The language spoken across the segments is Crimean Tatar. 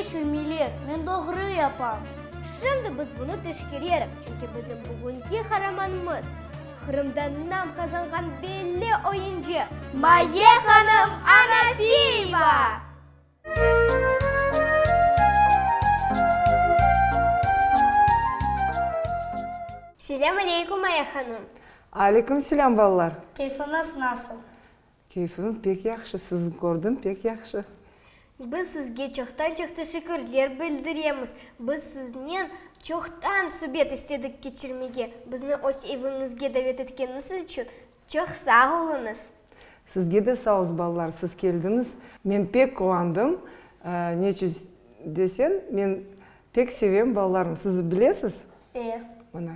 İçün, Melek? Men doğru yapam. Şimdi biz bunı teşkererik, çünki bizim bugünki qaramanımız, Qırımda nam qazanğan belli oyuncı Maye hanım Anafiyeva! Selâm aleykum, Maya hanım! Aleyküm selâm, balalar! Keyfiñiz nasıl? Keyfim pek yahşı, sizni kördim, pek yahşı. Biz sizge çoqtan-çoq teşekkürler bildiremiz. Biz siznen çoqtan subet istedik keçirmege. Bizni öz eviñizge davet etkeniñiz içün çoq sağ oluñız. Sizge de sağ olsun, balalar, siz keldiñiz. Men pek quvandım. Neçün desen, men pek sevem balalarnı. Siz bilesiz? E. Mına,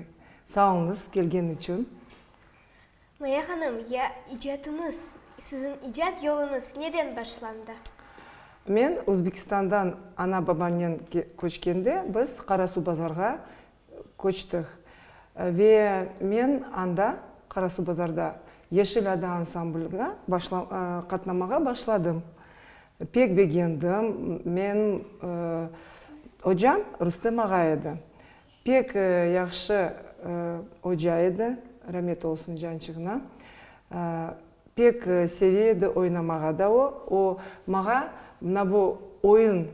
sağ oluñız kelgen içün. Maya hanım, ya icatıñız, siziñ icat yoluñız neden başlandı? Men Özbekistandan ana-babamnen köçkende biz Qarasuvbazarğa köçtik. Ve men anda, Qarasuvbazarda, Yeşil ada ansamblına qatnamağa başladım. Pek begendim. Menim ocam Rustem ağa edi. Pek yahşı oca edi, ramet olsun cançığına. Pek seve edi oynamağa da o. O, mağa mına bu oyun,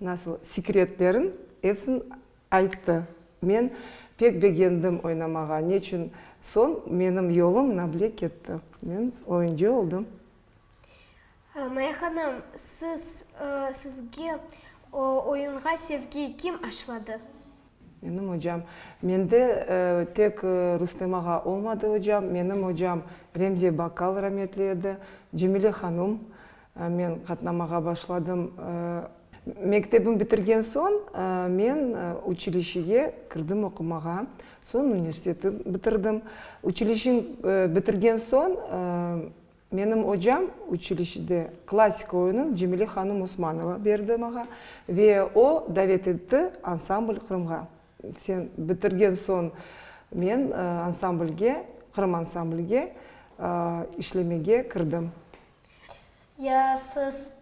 nasıl, sekretlerin epsin ayttı. Men pek begendim oynamağa. Neçün soñ menim yolum mına bile ketti. Men oyuncı oldım. Maya hanım, siz, sizge oyunğa sevgi kim aşladı? Menim ocam. Mende tek Rustem ağa olmadı ocam. Menim ocam Remziye Bakkal rametli edi. Cemile hanum, men qatnamağa başladım. Mektebim bitirgen soñ men uçilişege kirdim oqumağa. Soñ universitetni bitirdim. Uçilişeni bitirgen soñ Menim ocam uçilişede klassika oyunın Cemile hanım Osmanova berdi mağa ve o davet etti ansambl Qırımğa. Sen bitirgen soñ men ansamblge, Qırım ansamblge işlemege kirdim. Ya siz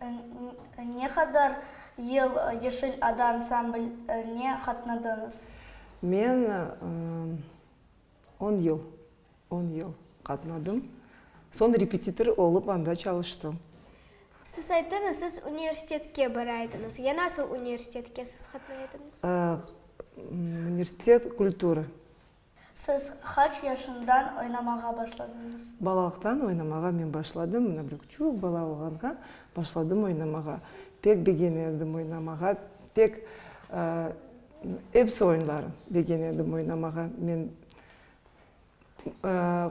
ne qadar yıl Yeşil ada ansambline qatnadıñız? Men on yıl. On yıl qatnadım. Soñ repetitor olıp anda çalıştım. Siz ayttıñız, siz universitetke bara ediñiz. Ya nasıl universitetke siz qatnay ediñiz? Universitet kulturı. Siz qaç yaşından oynamağa başladıñız? Balalıqtan oynamağa men başladım. Mına bir küçük bala olğanğa başladım oynamağa. Pek begene edim oynamağa. Pek episi oyunları begene edim oynamağa. Men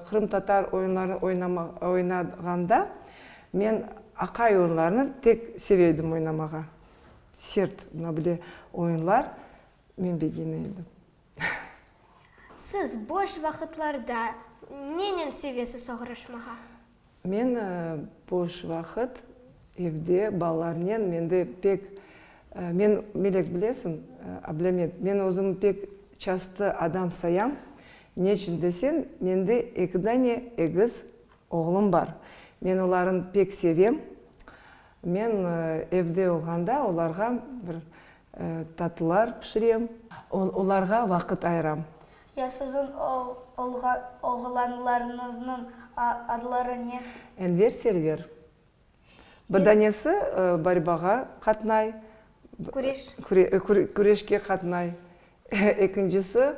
Qırımtatar oyunlarını oynağanda men aqay oyunlarını tek seve edim oynamağa. Sert, mına böyle oyunlar men begene edim. Siz boş vaqıtlarda nenen sevesiz oğraşmağa? Men boş vaqıt evde balalarnen, mende pek, men, Melek, bilesiñ, Ablâmet, men özüm pek çastı adam sayam, neçün desen, mende eki dane egiz oğlum bar, men olarnı pek sevem, men evde olğanda olarğa bir tatlılar pişirem, olarğa vaqıt ayıram. Ya siziñ oğlanlarıñıznıñ adları ne? Enver, Server. Bir danesi borbağa qatnay. Küreş. Küreşke qatnay. Ekincisi,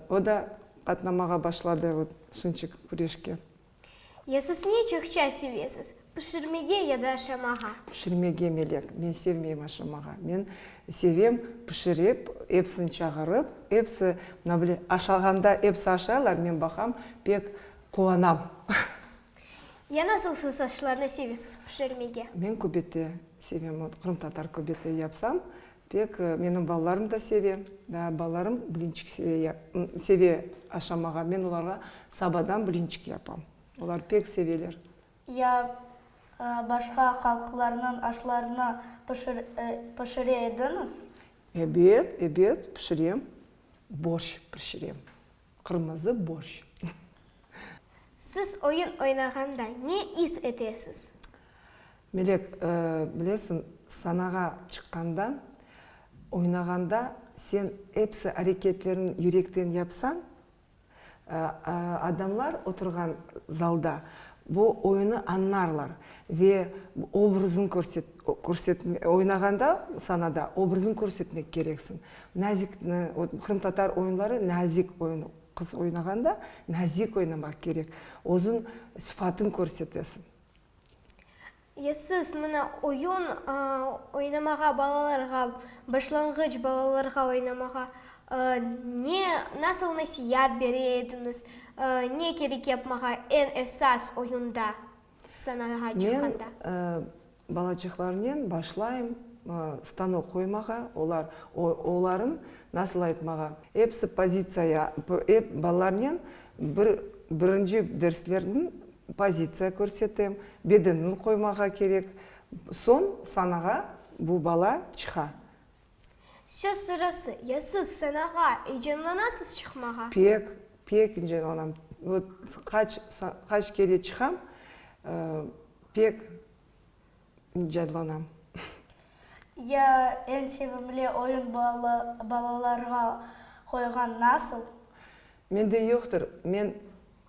o da qatnamağa başladı şınçık küreşke. Ya siz ne çoqça sevesiz, pişirmege ya da aşamağa? Pişirmege, Melek. Men sevmeyim aşamağa. Men sevem pişirip, episini çağırıp, episi, mına böyle, aşağanda episi aşaylar, men baqam, pek quvanam. Ya nasıl siz aşlarnı sevesiz pişirmege? Men köbete sevem. Ot, qırımtatar köbete yapsam, pek menim balalarım da seve. Daa balalarım blinçik seve, seve aşamağa. Men olarğa sabadan blinçik yapam. Olar pek seveler. Ya başqa halqlarnıñ aşlarını pişire ediñiz? Ebet, ebet, pişirem. Borşç pişirem. Qırmızı borşç. Siz oyun oynağanda ne is etesiz? Melek, bilesiñ, Sanağa çıqqanda, oynağanda sen episi areketlerin yürekten yapsañ, adamlar oturğan zalda bu oyunı añlarlar ve obrazın körset, oynağanda sanada obrazın körsetmek kereksiñ. Nazikni, qırımtatar oyunları nazik oyun, qız oynağanda nazik oynamaq kerek, özüñ sıfatın körsetesiñ. Ya siz mına oyun oynamağa balalarğa, başlanğıç balalarğa oynamağa ne, nasıl nasiyat bere ediñiz, ne kerek yapmağa eñ esas oyunda, sanağa çıqqanda? Men balaçıqlarnen başlayım stanok qoymağa, olar, oların, nasıl aytmağa, episi pozitsiyaya, ep balalarnen bir, birinci derslerniñ Pozitsiya körsetem, bedenini qoymağa kerek. Soñ sanağa bu bala çıqa. Söz sırası, ya siz sanağa eyecanlanasız çıqmağa? Pek, pek eyecanlanam. Vot, qaç, qaç kere çıqam, pek eyecanlanam. Ya eñ sevimli oyun balalarğa qoyğan nasıl? Mende yoqtır. Men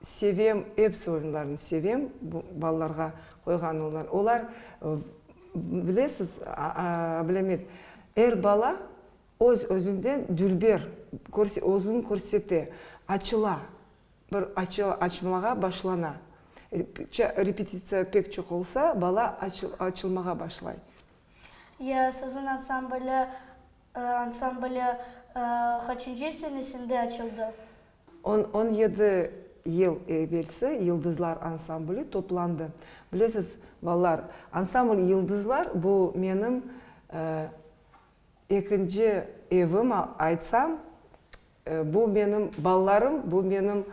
sevem, episi oyunlarnı sevem, bu balalarğa qoyğan oyunlar. Olar, bilesiz, Ablâmit, er bala öz özünden dülber, özüni körsete, açıla, bir açmağa başlana. Repetitsiya pek çoq olsa, bala açılmağa başlay. Ya siziñ ansambli Ansambli qaçıncı senesinde açıldı? 17 yıl evelsi Yıldızlar ansambli toplandı. Bilesiz, balalar, ansambl Yıldızlar bu menim ekinci evim, aytsam, bu menim balalarım, bu menim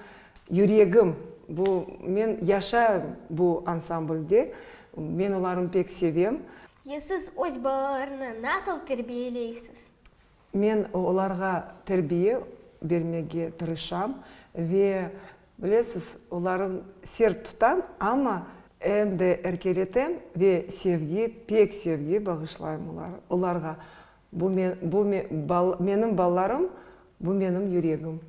yüregim, bu men yaşayım bu ansamblde, men olarnı pek sevem. Ya siz öz balalarnı nasıl terbiyeleysiz? Men olarğa terbiye bermege tırışam ve, bilesiz, olarnı sert tutam, amma em de erkeletem ve sevgi, pek sevgi bağışlayım olarğa. Bu bu menim balalarım, bu menim yüregim.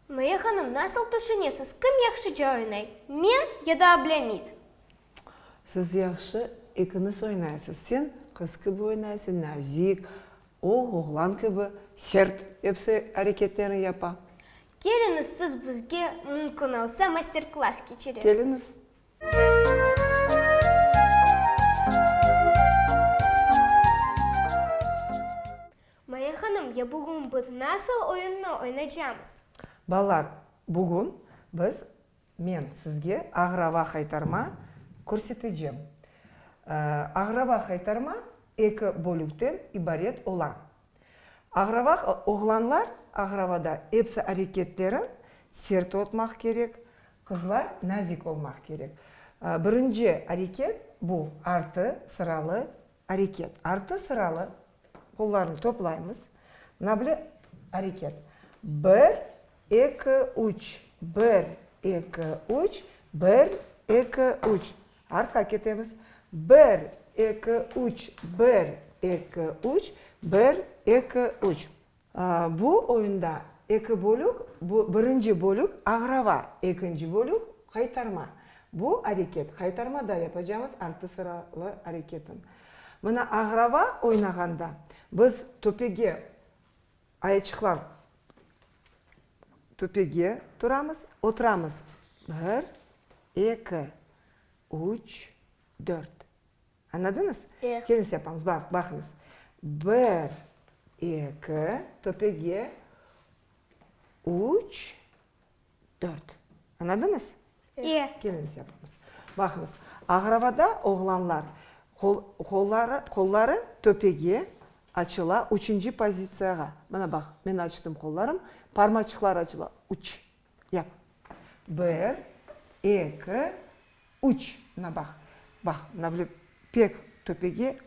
Maya hanım, nasıl tüşünesiz, kim yahşıca oynay, men ya da Ablâmit? Siz yahşı ekiñiz oynaysız. Sen qız kibi oynaysıñ, nazik, o, oğlan kibi, sert episi areketlerini yapa. Keliñiz, siz bizge mümkün olsa master-klass keçirersiz. Keliñiz. Maya hanım, ya bugün biz nasıl oyunnı oynaycamız? Balalar, bugün biz, men sizge Ağrava haytarma körsetecem. Ağrava haytarma eki bölükten ibaret ola. Ağrava, oğlanlar ağravada episi areketlerin sert otmaq kerek, qızlar nazik olmaq kerek. Birinci areket bu artı sıralı areket. Artı sıralı qollarnı toplaymız. Mına böyle areket. Bir, eki, üç, bir, eki, üç, bir, eki, üç. Artqa ketemiz. Bir, eki, üç, bir, eki, üç, bir, eki, üç. Bu oyunda eki bölük, bu birinci bölük ağrava, ekinci bölük qaytarma. Bu areket qaytarmada yapacağımız artı sıralı areketin. Mına ağrava oynağanda biz töpege Ayaqçıqlar töpege turamız, oturamız. Bir, eki, üç, dört. Añladıñız? E. Keliñiz yapamız. Baq, baqıñız. Bir, eki, töpege, üç, Dört. Añladıñız? E. Keliñiz yapamız. Baqıñız, ağravada oğlanlar qol, qolları, qolları töpege açıla, üçünci pozitsiyağa. Mına baq, men açtım qollarım, parmaçıqlar açıla. Üç. Yap. Bir, eki, üç. Mına baq. Baq, mına böyle pek töpege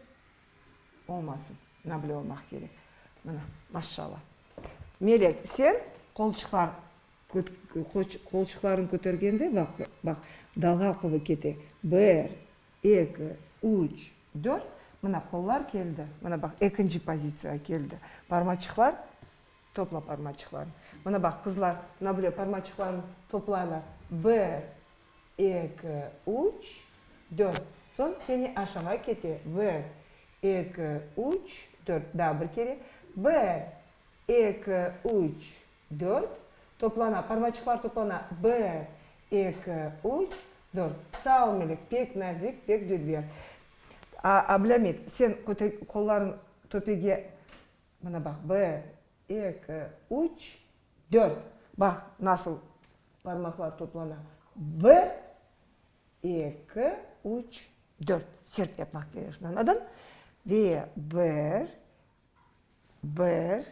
olmasın. Mına böyle olmaq kerek. Mına, maşşalla. Melek, sen qolçıqlar, qolçıqlarıñ kötergende, baq, baq, dalğa kibi kete. Bir, eki, üç, dört. Mına, qollar keldi. Mına, baq, ekinci pozitsiyağa keldi. Parmaçıqlar, topla parmaçıqlarnı. Mına, baq, qızlar, mına böyle parmaçıqlarnı toplaylar. Bir, eki, üç, dört. Soñ kene aşağa kete. Bir, eki, üç, dört. Daa bir kere. Bir, eki, üç, dört. Toplana, parmaçıqlar toplana. Bir, eki, üç, dört. Sağ ol, Melek, pek nazik, pek dülber. A, Ablâmit, sen qollarıñ töpege, mına baq, bir, eki, üç, dört. Baq, nasıl parmaqlar toplana. Bir, eki, üç, dört. Sert yapmaq kereksiñ, añladıñ? Ve bir, Bir,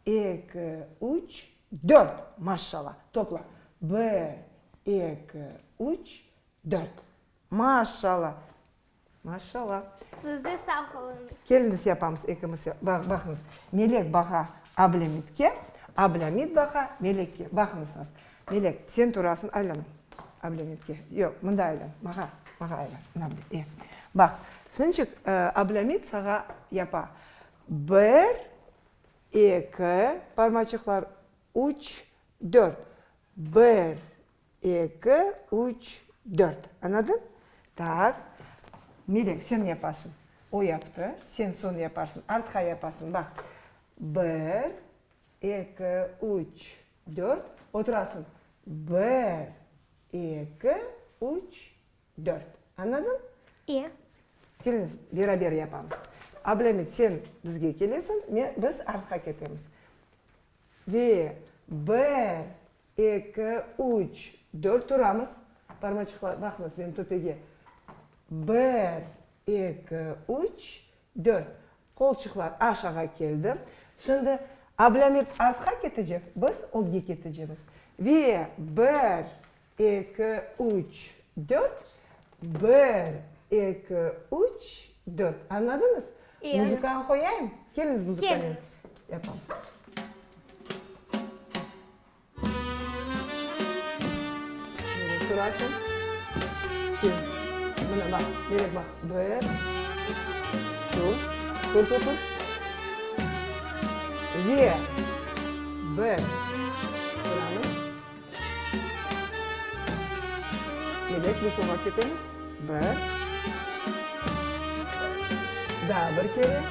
eki, üç, dört! Maşşalla! Topla. Bir, eki, üç, dört! Maşşalla! Maşşalla! Siz de sağ oluñız. Keliñiz yapamız ekimiz. Baqıñız, Melek baqa Ablâmitke, Ablâmit baqa Melekke. Baqıñız nasıl. Melek, sen turasıñ, aylan Ablâmitke. Yoq, mında aylan, mağa, mağa aylan. Mına bile, e. Baq, sınçıq Ablâmit sağa yapa. Bir, eki, parmaçıqlar, üç, dört. Bir, eki, üç, dört. Añladıñ? Tak. Melek, sen yapasıñ. O yaptı, sen soñ yaparsıñ. Artqa yapasıñ, baq. Bir, eki, üç, dört. Oturasıñ. Bir, eki, üç, Dört. Añladıñ? E. Keliñiz, beraber yapamız. Ablâmit, sen bizge kelesiñ, men, biz artqa ketemiz. Ve, bir, eki, üç, dört turamız. Parmaçıqlar, baqıñız menim töpege. Bir, eki, üç, dört. Qolçıqlar aşağa keldi. Şimdi Ablâmit artqa ketecek, biz ögge ketecemiz. Ve, bir, Eki, üç, dört. Bir, eki, üç, dört. Añladıñız? Evet. Muzıkanı qoyayım? Keliñiz muzıkanen Keliñiz. yapamız. Melek turasıñ. Sen. Mına baq, Melek baq. Bir. Tur. Tur, tur, tur. Ve. Bir. Turamız. Melek, biz oña ketemiz. Bir. Daa bir kere.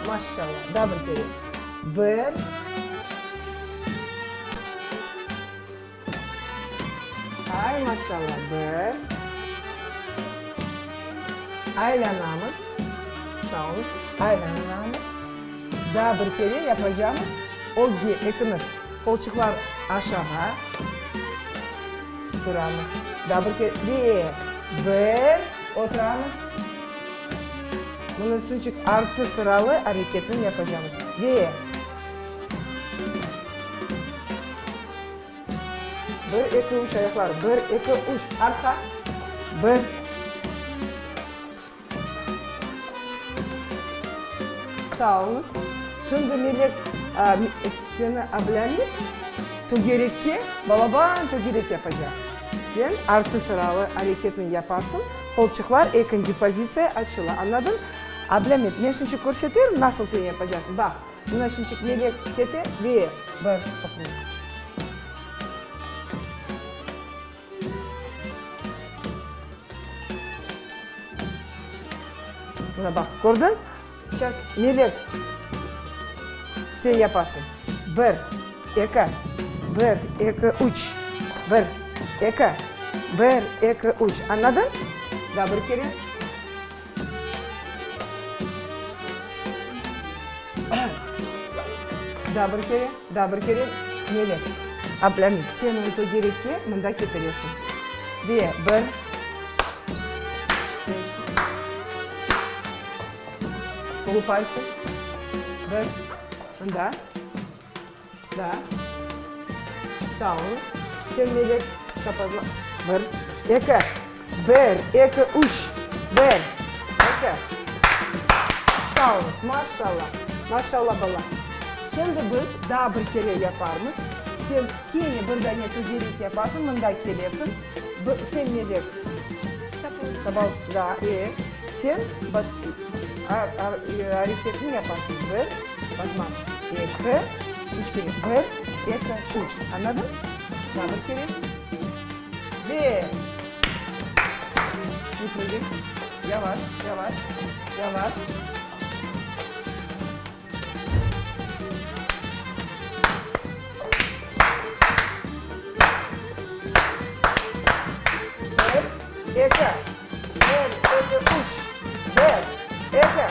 Maşşalla. Daa bir kere. Bir. Ay, maşşalla. Bir. Aylanamız. Sağ oluñız. Aylanamız. Daa bir kere yapacamız. Ögge ekimiz. Qolçıqlar aşağa turamız. Daa bir kere, ve bir, oturamız. Bunı şunçik artı sıralı areketni yapacamız. Ve bir, eki, üç, ayaqlar, bir, eki, üç, artqa, bir. Sağ oluñız. Şimdi Melek seni Ablâmit tögerekke, balaban tögerek yapacaq. Sen artı sıralı areketni yapasıñ, qolçıqlar ekinci pozitsiya açıla. Añladıñ? Ablâmit, men şimçik körseterim, nasıl sen yapacaqsıñ. Baq, mına şimçik Melek kete ve bir, oturıñ. Mına baq, kördiñ? Seyças, Melek, sen yapasıñ. Bir, eki, bir, eki, üç. Bir, eki, bir, eki, üç. Añladıñ? Daa bir kere. Daa bir kere, daa bir kere, Melek. Ablâmit, sen onı tögerekke mında ketiresiñ. Ve bir, beş, polupaltsi, bir, mında, daa, sağ oluñız. Sen, Melek, çapazla, bir, eki, bir, eki, üç, bir, eki. Sağ oluñız, maşşalla, maşşalla, bala. Şimdi biz daa bir kere yaparmız. Sen kene bir dane tögerek yapasıñ, mında kelesiñ. Sen, Melek, Şabal, da, e, sen. Areketni yapasıñ. Bir, Fatma, eki, üç kere. Bir, eki, üç. Añladıñ? Daa bir kere. Ve ne prıgay. Yavaş, yavaş, yavaş. Bir, eki, bir, eki, üç. Bir, eki,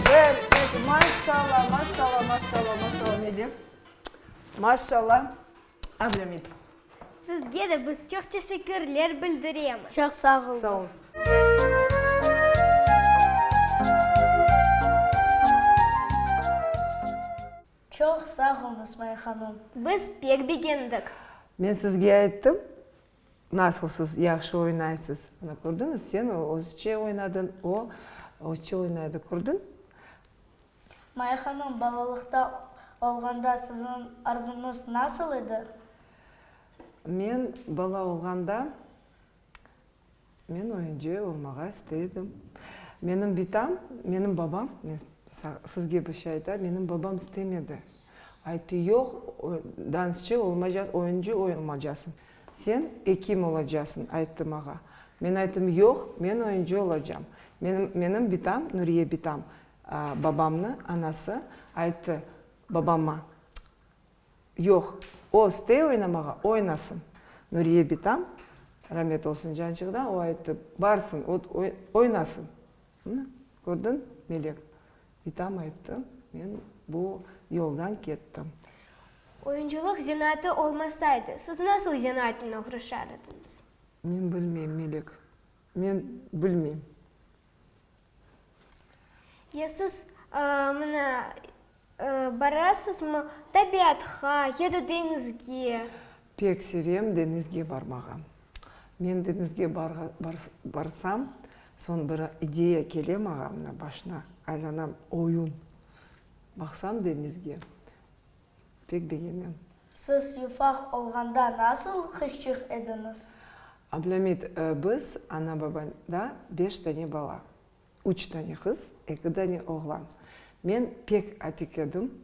bir, eki. Maşallah, maşallah, maşallah, maşallah, Melek. Maşallah, Ablâmit. Sizge de biz çoq teşekkürler bildiremiz. Çoq sağ oluñız. Sağ ol. Çoq sağ oluñız, Maya hanım. Biz pek begendik. Men sizge ayttım, nasıl siz yahşı oynaysız. Mına kördiñiz, sen özçe oynadıñ, o özçe oynaydı, kördiñ? Maya hanım, balalıqta olğanda siziñ arzuñız nasıl edi? Men bala olğanda, men oyuncı olmağa istey edim. Menim bitam, menim babam, men sizge bir şey aytayım, menim babam istemedi. Ayttı, yoq, dansçı olmaycaq, oyuncı olmaycaqsıñ. Sen ekim olacaqsıñ, ayttı mağa. Men ayttım, yoq, men oyuncı olacam. Menim, menim bitam, Nuriye bitam, babamnı anası, ayttı babama, Yoq, o istey oynamağa, oynasın. Nuriye bitam, ramet olsun cançıqdan, o ayttı, barsın, o oynasın. Mına, kördiñ, Melek, bitam ayttı, men bu yoldan kettim. Oyuncılıq zenaatı olmasaydı, siz nasıl zenaatnen oğraşar ediñiz? Men bilmeyim, Melek, men bilmeyim. Ya siz, mına, barasızmı tabiatqa ya da deñizge? Pek sevem deñizge barmağa. Men deñizge barsam, soñ bir ideya kele maña, mına, başına aylanam, oyun. Baqsam deñizge, pek begenem. Siz yufaq olğanda nasıl qızçıq ediñiz? Ablâmit, biz ana-babada beş dane bala. Üç dane qız, eki dane oğlan. Men pek atik edim,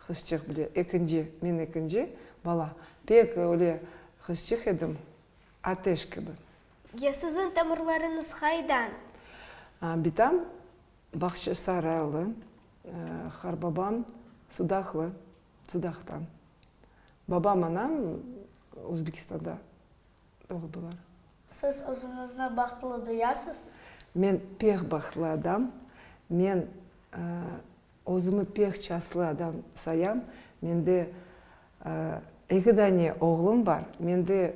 qızçıq bile, ekinci, men ekinci bala. Pek öyle qızçıq edim, ateş kibi. Ya siziñ tamırlarıñız qaydan? Bitam Bağçasaraylı, qarbabam Sudaqlı, Sudaqtan. Babam, anam Özbekistanda doğdılar. Siz özüñizni bahtlı duyasız? Men pek bahtlı adam. Men özümi pek çaslı adam sayam. Mende eki dane oğlum bar. Mende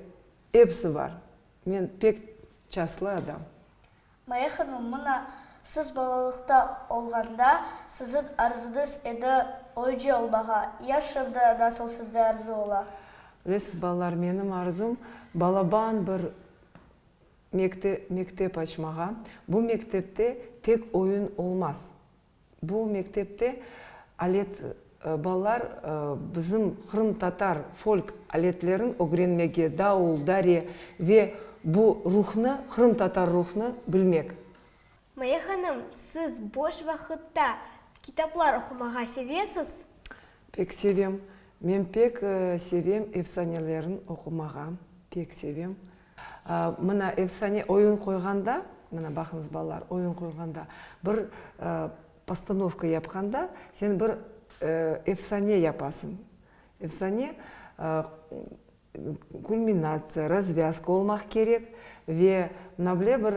episi bar. Men pek çaslı adam. Maya hanım, mına, siz balalıqta olğanda, siziñ arzuñız edi oyuncı olmağa. Ya şimdi nasıl sizde arzu ola? Bilesiz, balalar, menim arzum balaban bir mektep açmağa. Bu mektepte tek oyun olmaz. Bu mektepte alet, balalar bizim qırımtatar folk aletlerin ögrenmege, davul, dare ve bu ruhnı, qırımtatar ruhnı bilmek. Maya hanım, siz boş vaqıtta kitaplar oqumağa sevesiz? Pek sevem. Men pek sevem efsanelerin oqumağa, pek sevem. Mına efsane oyun qoyğanda, mına baqıñız balalar, oyun qoyğanda, bir postanovka yapqanda, sen bir efsane yapasıñ. Efsane kulminatsiya, razvâzka olmaq kerek ve mına bile bir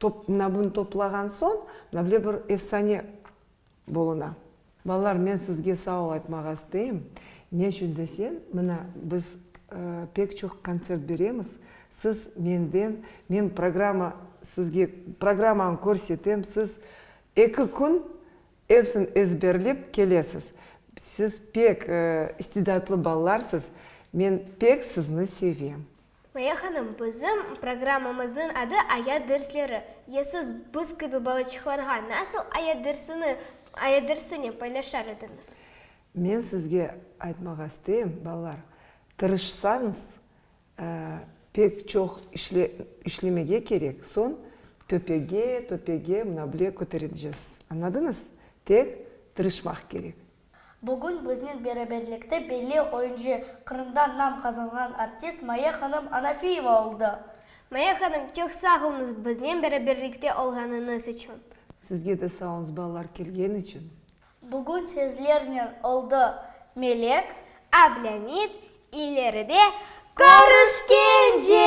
top, mına bunı toplağan soñ, mına bile bir efsane buluna. Balalar, men sizge sağ ol aytmağa isteyim. Ne içün desen, mına biz pek çoq kontsert beremiz, siz menden, men programma sizge programmanı körsetem, siz eki kün epsini ezberlep kelesiz. Siz pek istidatlı balalarsız, men pek sizni sevem. Maya hanım, bizim programmamıznıñ adı Ayat dersleri. Ya siz biz kibi balaçıqlarğa nasıl ayat dersini, ayat dersinen paylaşar ediñiz? Men sizge aytmağa isteyim, balalar, tırışsañız, pek çoq işlemege kerek, soñ. Töpege, töpege mına bile köterecez. Añladıñız? Tek tırışmaq kerek. Bugün biznen beraberlikte belli oyuncı, Qırımda nam qazanğan artist Maya hanım Anafiyeva oldı. Maya hanım, çoq sağ oluñız biznen beraberlikte olğanıñız içün. Sizge de sağ oluñız, balalar, kelgen içün. Bugün sizlernen oldı Melek. Ablâmit, ileride körüşkence!